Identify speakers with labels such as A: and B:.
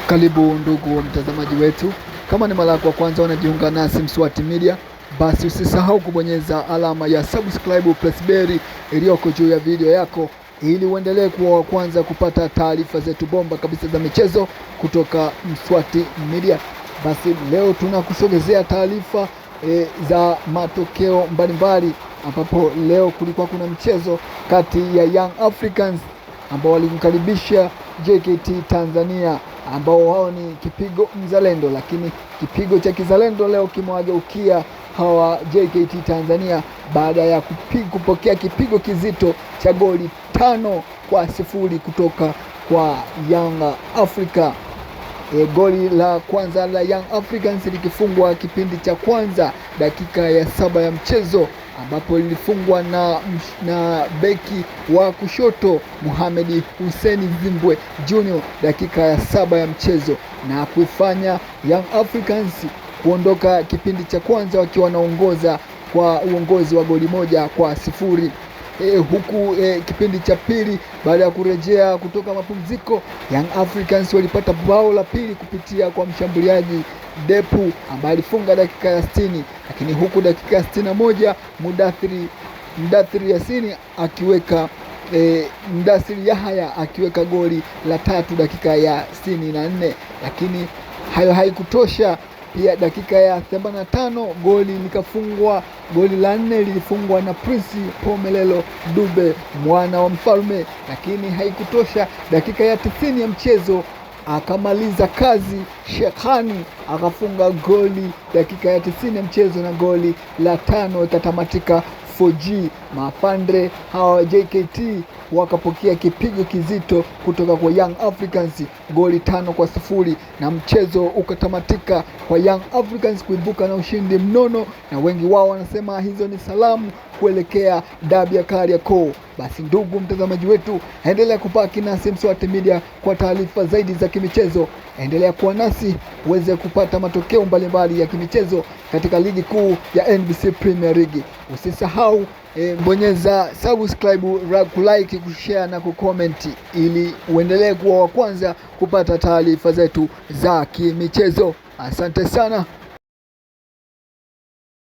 A: Karibu ndugu mtazamaji wetu, kama ni mara yako ya kwanza unajiunga nasi Mswati Media, basi usisahau kubonyeza alama ya subscribe plus bell iliyoko juu ya video yako ili uendelee kuwa wa kwanza kupata taarifa zetu bomba kabisa za michezo kutoka Mswati Media. Basi leo tunakusogezea taarifa za matokeo mbalimbali, ambapo leo kulikuwa kuna mchezo kati ya Young Africans ambao walimkaribisha JKT Tanzania ambao wao ni kipigo mzalendo, lakini kipigo cha kizalendo leo kimewageukia hawa JKT Tanzania baada ya kupokea kipigo kizito cha goli 5-0 kutoka kwa Young Africa. Goli la kwanza la Young Africans likifungwa kipindi cha kwanza dakika ya 7 ya mchezo, ambapo lilifungwa na beki wa kushoto Mohamed Hussein Zimbwe Junior dakika ya 7 ya mchezo, na kuifanya Young Africans kuondoka kipindi cha kwanza wakiwa wanaongoza kwa uongozi wa goli 1-0. Huku kipindi cha pili baada ya kurejea kutoka mapumziko, Young Africans walipata bao la pili kupitia kwa mshambuliaji Depu ambaye alifunga dakika ya 60, lakini huku dakika ya 61 Mudathiri Yasini akiweka Mudathiri Yahaya akiweka goli la tatu dakika ya 64, lakini hayo haikutosha. Pia dakika ya 85 goli likafungwa, goli la 4 lilifungwa na Prince Pomelelo Dube mwana wa mfalme, lakini haikutosha. Dakika ya 90 ya mchezo akamaliza kazi Shekhani akafunga goli dakika ya 90 ya mchezo na goli la 5 ikatamatika 4G. Mafandre hawa JKT wakapokea kipigo kizito kutoka kwa Young Africans goli 5-0, na mchezo ukatamatika kwa Young Africans kuibuka na ushindi mnono, na wengi wao wanasema hizo ni salamu kuelekea dabi ya Kariakoo. Basi ndugu mtazamaji wetu, endelea kubaki nasi Mswati Media kwa taarifa zaidi za kimichezo. Endelea kuwa nasi uweze kupata matokeo mbalimbali ya kimichezo katika ligi kuu ya NBC Premier League. Usisahau bonyeza subscribe, kulike, kushare na kucomment ili uendelee kuwa wa kwanza kupata taarifa zetu za kimichezo. Asante sana.